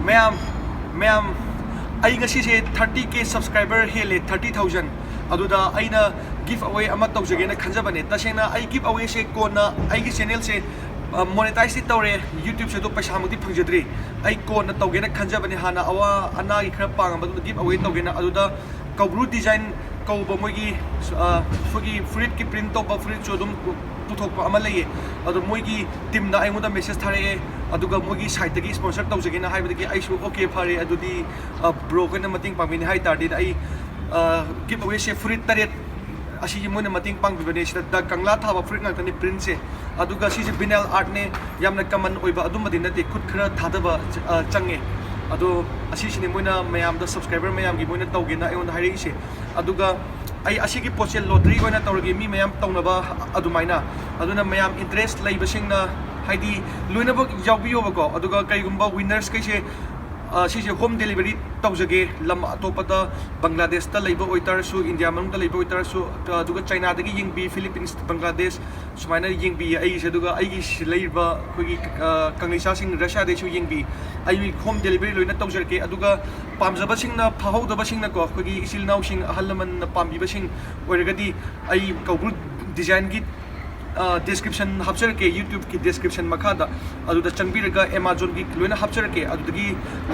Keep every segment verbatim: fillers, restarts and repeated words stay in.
ꯃꯌꯥꯝ ꯃꯌꯥꯝ ꯑꯩ ꯉꯁꯤꯁꯦ ꯊꯥꯔꯇꯤ ꯀꯦ ꯁꯕꯁꯀ꯭ꯔꯥꯏꯕꯔ ꯍꯦꯜꯂꯦ, ꯊꯥꯔꯇꯤ ꯊꯥꯎꯖꯟ꯫ ꯑꯗꯨꯗ ꯑꯩꯅ ꯒꯤꯐ ꯑꯋꯦ ꯑꯃ ꯇꯧꯖꯒꯦꯅ ꯈꯟꯖꯕꯅꯦ꯫ ꯇꯁꯦꯡꯅ ꯑꯩ ꯒꯤꯐ ꯑꯋꯦꯁꯦ ꯀꯣꯟꯅ ꯑꯩꯒꯤ ꯆꯦꯅꯦꯜꯁꯦ ꯃꯣꯅꯦꯇꯥꯏꯁꯇꯤ ꯇꯧꯔꯦ, ꯌꯨꯇ꯭ꯌꯨꯕꯁꯦ ꯑꯗꯣ ꯄꯩꯁꯥꯃꯛꯇꯤ ꯐꯪꯖꯗ꯭ꯔꯤ꯫ ꯑꯩ ꯀꯣꯟꯅ ꯇꯧꯒꯦꯅ ꯈꯟꯖꯕꯅꯦ, ꯍꯥꯟꯅ ꯑꯋꯥ ꯑꯅꯥꯒꯤ ꯈꯔ ꯄꯥꯡꯉꯕ ꯃꯇꯨꯡꯗ ꯒꯤꯐ ꯑꯋꯦ ꯇꯧꯒꯦꯅ꯫ ꯑꯗꯨꯗ ꯀꯧꯕ꯭ꯔꯨ ꯗꯤꯖꯥꯏꯟ ꯀꯧꯕ ꯃꯣꯏꯒꯤ ꯑꯩꯈꯣꯏꯒꯤ ꯐꯨꯔꯤꯠꯀꯤ ꯄ꯭ꯔꯤꯟ ꯇꯧꯕ ꯐꯨꯔꯤꯠꯁꯨ ꯑꯗꯨꯝ ꯄꯨꯊꯣꯛꯄ ꯑꯃ ꯂꯩꯌꯦ꯫ ꯑꯗꯣ ꯃꯣꯏꯒꯤ ꯇꯤꯝꯅ ꯑꯩꯉꯣꯟꯗ ꯃꯦꯁꯦꯖ ꯊꯥꯔꯛꯑꯦ, ꯑꯗꯨꯒ ꯃꯣꯏꯒꯤ ꯁꯥꯏꯠꯇꯒꯤ ꯁ꯭ꯄꯣꯟꯁꯔ ꯇꯧꯖꯒꯦꯅ ꯍꯥꯏꯕꯗꯒꯤ ꯑꯩꯁꯨ ꯑꯣꯀꯦ, ꯐꯔꯦ, ꯑꯗꯨꯗꯤ ꯕ꯭ꯔꯣ ꯑꯩꯈꯣꯏꯅ ꯃꯇꯦꯡ ꯄꯥꯡꯕꯤꯅꯤ ꯍꯥꯏ ꯇꯥꯔꯗꯤ ꯑꯩ ꯒꯤꯐ ꯑꯋꯦꯁꯦ ꯐꯨꯔꯤꯠ ꯇꯔꯦꯠ ꯑꯁꯤꯒꯤ ꯃꯣꯏꯅ ꯃꯇꯦꯡ ꯄꯥꯡꯕꯤꯕꯅꯦ꯫ ꯁꯤꯗ ꯗ ꯀꯪꯂꯥ ꯊꯥꯕ ꯐꯨꯔꯤꯠ ꯉꯥꯛꯇꯅꯤ ꯄ꯭ꯔꯤꯟꯁꯦ꯫ ꯑꯗꯨꯒ ꯁꯤꯁꯦ ꯚꯤꯅꯥꯏꯜ ꯑꯥꯔꯠꯅꯦ, ꯌꯥꯝꯅ ꯀꯃꯟ ꯑꯣꯏꯕ ꯑꯗꯨꯝꯕꯗꯤ ꯅꯠꯇꯦ, ꯈꯨꯠ ꯈꯔ ꯊꯥꯗꯕ ꯑ, ꯆꯪꯉꯦ꯫ ꯑꯗꯣ ꯑꯁꯤꯁꯤꯅꯦ ꯃꯣꯏꯅ ꯃꯌꯥꯝꯗ, ꯁꯕꯁꯀ꯭ꯔꯥꯏꯕꯔ ꯃꯌꯥꯝꯒꯤ ꯃꯣꯏꯅ ꯇꯧꯒꯦꯅ ꯑꯩꯉꯣꯟꯗ ꯍꯥꯏꯔꯛꯏꯁꯦ꯫ ꯑꯗꯨꯒ ꯑꯩ ꯑꯁꯤꯒꯤ ꯄꯣꯠꯁꯦ ꯂꯣꯇꯔꯤ ꯑꯣꯏꯅ ꯇꯧꯔꯒꯦ, ꯃꯤ ꯃꯌꯥꯝ ꯇꯧꯅꯕ ꯑꯗꯨꯃꯥꯏꯅ꯫ ꯑꯗꯨꯅ ꯃꯌꯥꯝ ꯏꯟꯇꯔꯦꯁ ꯂꯩꯕꯁꯤꯡꯅ ꯍꯥꯏꯗꯤ ꯂꯣꯏꯅꯃꯛ ꯌꯥꯎꯕꯤꯌꯣꯕꯀꯣ꯫ ꯑꯗꯨꯒ ꯀꯩꯒꯨꯝꯕ ꯋꯤꯟꯅꯔꯁꯈꯩꯁꯦ ꯑ, ꯁꯤꯁꯦ ꯍꯣꯝ ꯗꯦꯂꯤꯚꯔꯤ ꯇꯧꯖꯒꯦ꯫ ꯂꯝ ꯑꯇꯣꯞꯄꯗ, ꯕꯪꯒ꯭ꯂꯥꯗꯦꯁꯇ ꯂꯩꯕ ꯑꯣꯏꯇꯥꯔꯁꯨ, ꯏꯟꯗꯤꯌꯥ ꯃꯅꯨꯡꯗ ꯂꯩꯕ ꯑꯣꯏꯇꯥꯔꯁꯨ, ꯑ, ꯑꯗꯨꯒ ꯆꯥꯏꯅꯥꯗꯒꯤ ꯌꯦꯡꯕꯤ, ꯐꯤꯂꯤꯄꯤꯟꯁ, ꯕꯪꯒ꯭ꯂꯥꯗꯦꯁ, ꯁꯨꯃꯥꯏꯅ ꯌꯦꯡꯕꯤꯌꯦ ꯑꯩꯒꯤꯁꯦ꯫ ꯑꯗꯨꯒ ꯑꯩꯒꯤ ꯁꯤ ꯂꯩꯔꯤꯕ ꯑꯩꯈꯣꯏꯒꯤ, ꯑ, ꯀꯪꯂꯩꯁꯥꯁꯤꯡ ꯔꯁꯤꯌꯥꯗꯩꯁꯨ ꯌꯦꯡꯕꯤ꯫ ꯑꯩ ꯍꯣꯝ ꯗꯦꯂꯤꯚꯔꯤ ꯂꯣꯏꯅ ꯇꯧꯖꯔꯛꯀꯦ꯫ ꯑꯗꯨꯒ ꯄꯥꯝꯖꯕꯁꯤꯡꯅ, ꯐꯥꯍꯧꯗꯕꯁꯤꯡꯅꯀꯣ, ꯑꯩꯈꯣꯏꯒꯤ ꯏꯆꯤꯜ ꯏꯅꯥꯎꯁꯤꯡ, ꯑꯍꯜ ꯂꯃꯟꯅ ꯄꯥꯝꯕꯤꯕꯁꯤꯡ ꯑꯣꯏꯔꯒꯗꯤ, ꯑꯩ ꯀꯧꯕ꯭ꯔꯨ ꯗꯤꯖꯥꯏꯟꯒꯤ ꯗꯤꯁꯀ꯭ꯔꯤꯞꯁꯟ ꯍꯥꯞꯆꯔꯛꯀꯦ, ꯌꯨꯇ꯭ꯌꯨꯕꯀꯤ ꯗꯤꯁꯀ꯭ꯔꯤꯞꯁꯟ ꯃꯈꯥꯗ꯫ ꯑꯗꯨꯗ ꯆꯪꯕꯤꯔꯒ ꯑꯦꯃꯥꯖꯣꯟꯒꯤ ꯂꯣꯏꯅ ꯍꯥꯞꯆꯔꯛꯀꯦ꯫ ꯑꯗꯨꯗꯒꯤ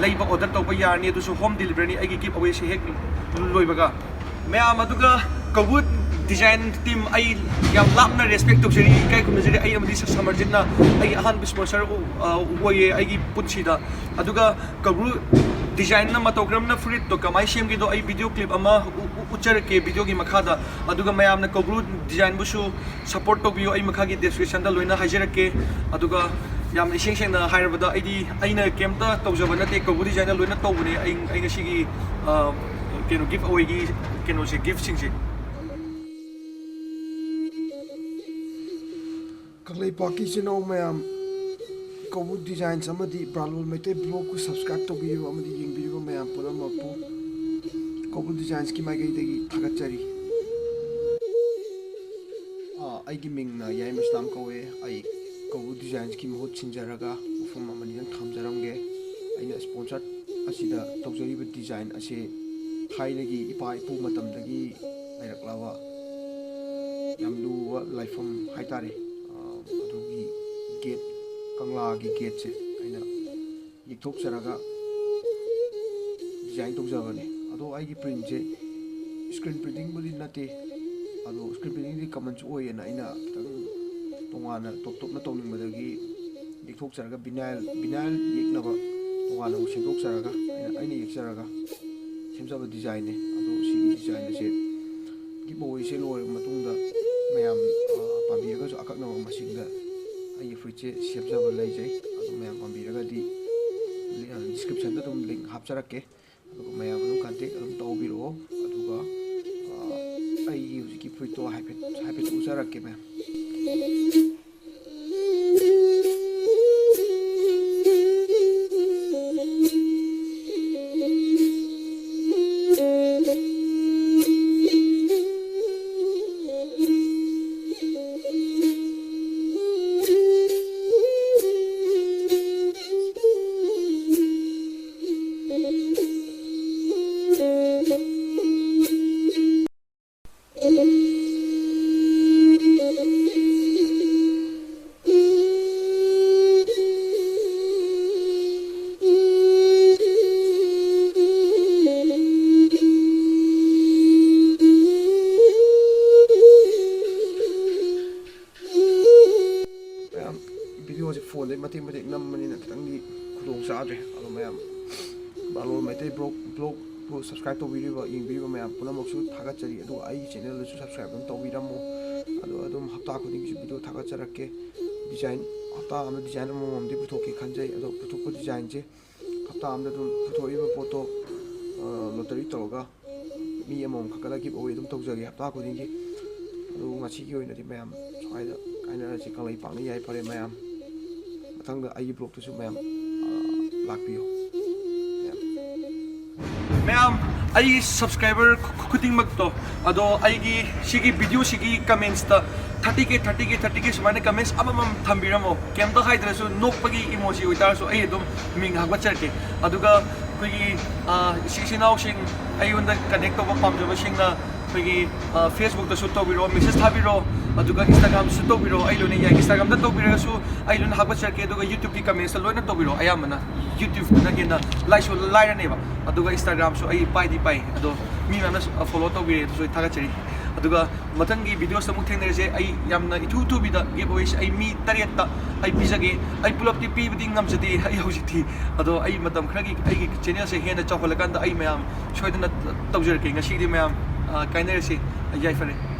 ꯂꯩꯕ, ꯑꯣꯔꯗꯔ ꯇꯧꯕ ꯌꯥꯔꯅꯤ꯫ ꯑꯗꯨꯁꯨ ꯍꯣꯝ ꯗꯦꯂꯤꯚꯔꯤꯅꯤ ꯑꯩꯒꯤ ꯒꯤꯐ ꯑꯋꯦꯁꯦ ꯍꯦꯛ ꯂꯣꯏꯕꯒ꯫ ꯃꯌꯥꯝ, ꯑꯗꯨꯒ ꯀꯧꯕ꯭ꯔꯨ ꯗꯤꯖꯥꯏꯟ ꯇꯤꯝ, ꯑꯩ ꯌꯥꯝ ꯂꯥꯞꯅ ꯔꯦꯁꯄꯦꯛ ꯇꯧꯖꯔꯤ, ꯏꯀꯥꯏ ꯈꯨꯝꯅꯖꯔꯤ꯫ ꯑꯩ ꯑꯃꯗꯤ ꯁ-, ꯁꯃꯔꯖꯤꯠꯅ ꯑꯩꯒꯤ ꯑꯍꯥꯟꯕ ꯁ꯭ꯄꯣꯟꯁꯔ ꯑꯣꯏꯌꯦ ꯑꯩꯒꯤ ꯄꯨꯟꯁꯤꯗ꯫ ꯑꯗꯨꯒ ꯀꯧꯕ꯭ꯔꯨ ꯗꯤꯖꯥꯏꯟꯅ ꯃꯇꯧ ꯀꯔꯝꯅ ꯐꯨꯔꯤꯠꯇꯣ ꯀꯃꯥꯏꯅ ꯁꯦꯝꯒꯦꯗꯣ ꯑꯩ ꯚꯤꯗꯤꯑꯣ ꯀ꯭ꯂꯤꯞ ꯑꯃ ꯎ-, ꯎ-, ꯎꯠꯆꯔꯛꯀꯦ ꯚꯤꯗꯤꯑꯣꯒꯤ ꯃꯈꯥꯗ꯫ ꯑꯗꯨꯒ ꯃꯌꯥꯝꯅ ꯀꯧꯕ꯭ꯔꯨ ꯗꯤꯖꯥꯏꯟꯕꯨꯁꯨ ꯁꯞꯄꯣꯔꯠ ꯇꯧꯕꯤꯌꯨ꯫ ꯑꯩ ꯃꯈꯥꯒꯤ ꯗꯤꯁꯀ꯭ꯔꯤꯞꯁꯟꯗ ꯂꯣꯏꯅ ꯍꯥꯏꯖꯔꯛꯀꯦ꯫ ꯑꯗꯨꯒ ꯌꯥꯝꯅ ꯏꯁꯦꯡ ꯁꯦꯡꯅ ꯍꯥꯏꯔꯕꯗ, ꯑꯩꯗꯤ, ꯑꯩꯅ ꯀꯩꯝꯇ ꯇꯧꯖꯕ ꯅꯠꯇꯦ, ꯀꯧꯕ꯭ꯔꯨ ꯗꯤꯖꯥꯏꯟꯅ ꯂꯣꯏꯅ ꯇꯧꯕꯅꯦ꯫ ꯑꯩ, ꯑꯩ ꯉꯁꯤꯒꯤ, ꯑ, ꯀꯩꯅꯣ, ꯒꯤꯐ ꯑꯋꯦꯒꯤ ꯀꯩꯅꯣꯁꯦ, ꯒꯤꯐꯁꯤꯡꯁꯦ꯫ ꯀꯪꯂꯩꯄꯥꯛꯀꯤ ꯏꯆꯤꯟ ꯏꯅꯥꯎ ꯃꯌꯥꯝ, ꯀꯧꯕ꯭ꯔꯨ ꯗꯤꯖꯥꯏꯟꯁ ꯑꯃꯗꯤ ꯕ꯭ꯔꯥꯂꯣꯜ ꯃꯩꯇꯩ ꯕ꯭ꯂꯣꯒꯄꯨ ꯁꯕꯁꯀ꯭ꯔꯥꯏꯕ ꯇꯧꯕꯤꯔꯤꯕ ꯑꯃꯗꯤ ꯌꯦꯡꯕꯤꯔꯤꯕ ꯃꯌꯥꯝ ꯄꯨꯝꯅꯃꯛꯄꯨ ꯀꯧꯕ꯭ꯔꯨ ꯗꯤꯖꯥꯏꯟꯁꯀꯤ ꯃꯥꯏꯀꯩꯗꯒꯤ ꯊꯥꯒꯠꯆꯔꯤ꯫ ꯑꯥ, ꯑꯩꯒꯤ ꯃꯤꯡꯅ ꯌꯥꯏꯃ ꯏꯁꯂꯥꯝ ꯀꯧꯋꯦ꯫ ꯑꯩ ꯀꯧꯕ꯭ꯔꯨ ꯗꯤꯖꯥꯏꯟꯁꯀꯤ ꯃꯍꯨꯠ ꯁꯤꯟꯖꯔꯒ ꯋꯥꯐꯝ ꯑꯃꯅꯤꯗꯪ ꯊꯝꯖꯔꯝꯒꯦ꯫ ꯑꯩꯅ ꯁ꯭ꯄꯣꯟꯁꯔ ꯑꯁꯤꯗ ꯇꯧꯖꯔꯤꯕ ꯗꯤꯖꯥꯏꯟ ꯑꯁꯦ ꯊꯥꯏꯅꯒꯤ ꯏꯄꯥ ꯏꯄꯨ ꯃꯇꯝꯗꯒꯤ ꯂꯩꯔꯛꯂꯕ ꯌꯥꯝ ꯂꯨꯕ ꯂꯥꯏꯐꯝ ꯍꯥꯏꯇꯥꯔꯦ, ꯑ, ꯑꯗꯨꯒꯤ ꯒꯦꯠ, ꯀꯪꯂꯥꯒꯤ ꯒꯦꯠꯁꯦ ꯑꯩꯅ ꯌꯦꯛꯊꯣꯛꯆꯔꯒ ꯗꯤꯖꯥꯏꯟ ꯇꯧꯖꯕꯅꯦ꯫ ꯑꯗꯣ ꯑꯩꯒꯤ ꯄ꯭ꯔꯤꯟꯁꯦ ꯁ꯭ꯀ꯭ꯔꯤꯟ ꯄ꯭ꯔꯤꯟꯇꯤꯡꯕꯨꯗꯤ ꯅꯠꯇꯦ, ꯑꯗꯣ ꯁ꯭ꯀ꯭ꯔꯤꯟ ꯄ꯭ꯔꯤꯟꯇꯤꯡꯗꯤ ꯀꯃꯟꯁꯨ ꯑꯣꯏꯌꯦꯅ ꯑꯩꯅ ꯈꯤꯇꯪ ꯇꯣꯉꯥꯟꯅ ꯇꯣꯞ ꯇꯣꯞꯅ ꯇꯧꯅꯤꯡꯕꯗꯒꯤ ꯌꯦꯛꯊꯣꯛꯆꯔꯒ ꯚꯤꯅꯥꯏꯜ, ꯚꯤꯅꯥꯏꯜ ꯌꯦꯛꯅꯕ ꯇꯣꯉꯥꯟꯅ ꯑꯃꯨꯛ ꯁꯦꯝꯗꯣꯛꯆꯔꯒ ꯑꯩꯅ, ꯑꯩꯅ ꯌꯦꯛꯆꯔꯒ ꯁꯦꯝꯖꯕ ꯗꯤꯖꯥꯏꯟꯅꯦ꯫ ꯑꯗꯣ ꯁꯤꯒꯤ ꯗꯤꯖꯥꯏꯟ ꯑꯁꯦ ꯒꯤꯐ ꯑꯋꯦꯁꯦ ꯂꯣꯏꯔꯕ ꯃꯇꯨꯡꯗ ꯃꯌꯥꯝ, ꯑ, ꯄꯥꯝꯕꯤꯔꯒꯁꯨ ꯑꯀꯛꯅꯕ ꯃꯁꯤꯡꯗ ꯑꯩꯒꯤ ꯐꯨꯔꯤꯠꯁꯦ ꯁꯦꯝꯖꯕ ꯂꯩꯖꯩ꯫ ꯑꯗꯨ ꯃꯌꯥꯝ ꯄꯥꯝꯕꯤꯔꯒꯗꯤ, ꯑ, ꯗꯤꯁꯀ꯭ꯔꯤꯞꯁꯟꯗ ꯑꯗꯨꯝ ꯂꯤꯡ ꯍꯥꯞꯆꯔꯛꯀꯦ꯫ ꯑꯗꯨꯒ ꯃꯌꯥꯝ ꯑꯗꯨꯝ ꯀꯟꯇꯦꯛ ꯑꯗꯨꯝ ꯇꯧꯕꯤꯔꯛꯑꯣ꯫ ꯑꯗꯨꯒ, ꯑ, ꯑꯩꯒꯤ ꯍꯧꯖꯤꯛꯀꯤ ꯐꯨꯔꯤꯠꯇꯣ ꯍꯥꯏꯐꯦꯠ, ꯍꯥꯏꯐꯦꯠ ꯎꯠꯆꯔꯛꯀꯦ ꯃꯌꯥꯝ꯫ ꯃꯌꯥꯝ, ꯚꯤꯗꯤꯑꯣꯁꯦ ꯐꯣꯟꯗꯩ ꯃꯇꯦꯛ ꯃꯇꯦꯛ ꯅꯝꯕꯅꯤꯅ ꯈꯤꯇꯪꯗꯤ ꯈꯨꯗꯣꯡ ꯆꯥꯗ꯭ꯔꯦ꯫ ꯑꯗꯣ ꯃꯌꯥꯝ, ꯕꯥꯂꯣꯔ ꯃꯩꯇꯩ ꯕ꯭ꯂꯣꯒ, ꯕ꯭ꯂꯣꯒꯄꯨ ꯁꯕꯁꯀ꯭ꯔꯥꯏꯕ ꯇꯧꯕꯤꯔꯤꯕ, ꯌꯦꯡꯕꯤꯔꯤꯕ ꯃꯌꯥꯝ ꯄꯨꯝꯅꯃꯛꯁꯨ ꯊꯥꯒꯠꯆꯔꯤ꯫ ꯑꯗꯨꯒ ꯑꯩꯒꯤ ꯆꯦꯅꯦꯜꯗꯁꯨ ꯁꯕꯁꯀ꯭ꯔꯥꯏꯕ ꯑꯗꯨꯝ ꯇꯧꯕꯤꯔꯝꯃꯣ꯫ ꯑꯗꯣ ꯑꯗꯨꯝ ꯍꯞꯇꯥ ꯈꯨꯗꯤꯡꯒꯤꯁꯨ ꯚꯤꯗꯤꯑꯣ ꯊꯥꯒꯠꯆꯔꯛꯀꯦ꯫ ꯗꯤꯖꯥꯏꯟ, ꯍꯞꯇꯥ ꯑꯃꯗ ꯗꯤꯖꯥꯏꯟ ꯑꯃꯃꯝꯗꯤ ꯄꯨꯊꯣꯛꯀꯦ ꯈꯟꯖꯩ꯫ ꯑꯗꯣ ꯄꯨꯊꯣꯛꯄ ꯗꯤꯖꯥꯏꯟꯁꯦ ꯍꯞꯇꯥ ꯑꯃꯗ ꯑꯗꯨꯝ ꯄꯨꯊꯣꯛꯏꯕ ꯄꯣꯠꯇꯣ, ꯑ, ꯂꯣꯇꯔꯤ ꯇꯧꯔꯒ ꯃꯤ ꯑꯃꯃꯝ ꯈꯛꯀꯗ ꯒꯤꯐ ꯑꯋꯦ ꯑꯗꯨꯝ ꯇꯧꯖꯒꯦ ꯍꯞꯇꯥ ꯈꯨꯗꯤꯡꯒꯤ꯫ ꯑꯗꯨ ꯉꯁꯤꯒꯤ ꯑꯣꯏꯅꯗꯤ ꯃꯌꯥꯝ ꯁ꯭ꯋꯥꯏꯗ ꯀꯥꯏꯅꯔꯁꯤ꯫ ꯀꯪꯂꯩꯄꯥꯛꯅ ꯌꯥꯏꯐꯔꯦ ꯃꯌꯥꯝ꯫ ꯃꯊꯪꯗ ꯑꯩꯒꯤ ꯕ꯭ꯂꯣꯒꯇꯁꯨ ꯃꯌꯥꯝ, ꯑ, ꯂꯥꯛꯄꯤꯌꯨ꯫ ꯃꯌꯥꯝ꯫ ꯃꯌꯥꯝ, ꯑꯩꯒꯤ ꯁꯕꯁꯀ꯭ꯔꯥꯏꯕꯔ ꯈꯨ-, ꯈꯨ-, ꯈꯨꯗꯤꯡꯃꯛꯇꯣ, ꯑꯗꯣ ꯑꯩꯒꯤ ꯁꯤꯒꯤ ꯚꯤꯗꯤꯑꯣꯁꯤꯒꯤ ꯀꯃꯦꯟꯁꯇ thirty K, thirty K, thirty K ꯁꯨꯃꯥꯏꯅ ꯀꯃꯦꯟꯁ ꯑꯃꯃꯝ ꯊꯝꯕꯤꯔꯝꯃꯣ꯫ ꯀꯩꯝꯇ ꯍꯥꯏꯗ꯭ꯔꯁꯨ ꯅꯣꯛꯄꯒꯤ ꯏꯃꯣꯖꯤ ꯑꯣꯏꯇꯥꯔꯁꯨ ꯑꯩ ꯑꯗꯨꯝ ꯃꯤꯡ ꯍꯥꯞꯀꯠꯆꯔꯛꯀꯦ꯫ ꯑꯗꯨꯒ ꯑꯩꯈꯣꯏꯒꯤ, ꯑ, ꯏꯆꯤꯜ ꯏꯅꯥꯎꯁꯤꯡ, ꯑꯩꯉꯣꯟꯗ ꯀꯅꯦꯛ ꯇꯧꯕ ꯄꯥꯝꯖꯕꯁꯤꯡꯅ ꯑꯩꯈꯣꯏꯒꯤ, ꯑ, Facebook-ꯇꯁꯨ ꯇꯧꯕꯤꯔꯣ, ꯃꯦꯁꯦꯖ ꯊꯥꯕꯤꯔꯣ, ꯑꯗꯨꯒ Instagram-ꯁꯨ ꯇꯧꯕꯤꯔꯣ, ꯑꯩ ꯂꯣꯏꯅ ꯌꯥꯏ꯫ Instagram-ꯗ ꯇꯧꯕꯤꯔꯒꯁꯨ ꯑꯩ ꯂꯣꯏꯅ ꯍꯥꯞꯀꯠꯆꯔꯛꯀꯦ, ꯑꯗꯨꯒ YouTube-ꯀꯤ comment-ꯇ ꯂꯣꯏꯅ ꯇꯧꯕꯤꯔꯣ꯫ ꯑꯌꯥꯝꯕꯅ YouTube-ꯅ ꯍꯦꯟꯅ ꯂꯥꯏꯁꯨ ꯂꯥꯏꯔꯅꯦꯕ, ꯑꯗꯨꯒ Instagram-ꯁꯨ ꯑꯩ ꯄꯥꯏꯗꯤ ꯄꯥꯏ, ꯑꯗꯣ ꯃꯤ ꯃꯌꯥꯝꯅ follow ꯇꯧꯕꯤꯔꯦ, ꯑꯗꯨꯁꯨ ꯑꯩ ꯊꯥꯒꯠꯆꯔꯤ꯫ ꯑꯗꯨꯒ ꯃꯊꯪꯒꯤ videos-ꯇ ꯑꯃꯨꯛ ꯊꯦꯡꯅꯔꯁꯦ꯫ ꯑꯩ ꯌꯥꯝꯅ ꯏꯊꯨ ꯊꯨꯕꯤꯗ giveaway-ꯁꯦ ꯑꯩ ꯃꯤ ꯇꯔꯦꯠꯇ ꯑꯩ ꯄꯤꯖꯒꯦ꯫ ꯑꯩ ꯄꯨꯂꯞꯇꯤ ꯄꯤꯕꯗꯤ ꯉꯝꯖꯗꯦ ꯑꯩ ꯍꯧꯖꯤꯛꯇꯤ, ꯑꯗꯣ ꯑꯩ ꯃꯇꯝ ꯈꯔꯒꯤ ꯑꯩꯒꯤ channel-ꯁꯦ ꯍꯦꯟꯅ ꯆꯥꯎꯈꯠꯂꯀꯥꯟꯗ ꯑꯩ ꯃꯌꯥꯝ ꯁꯣꯏꯗꯅ ꯇꯧꯖꯔꯛꯀꯦ꯫ ꯉꯁꯤꯒꯤꯗꯤ ꯃꯌꯥꯝ, ꯑ, ꯀꯥꯏꯅꯔꯁꯤ꯫ ꯌꯥꯏꯐꯔꯦ꯫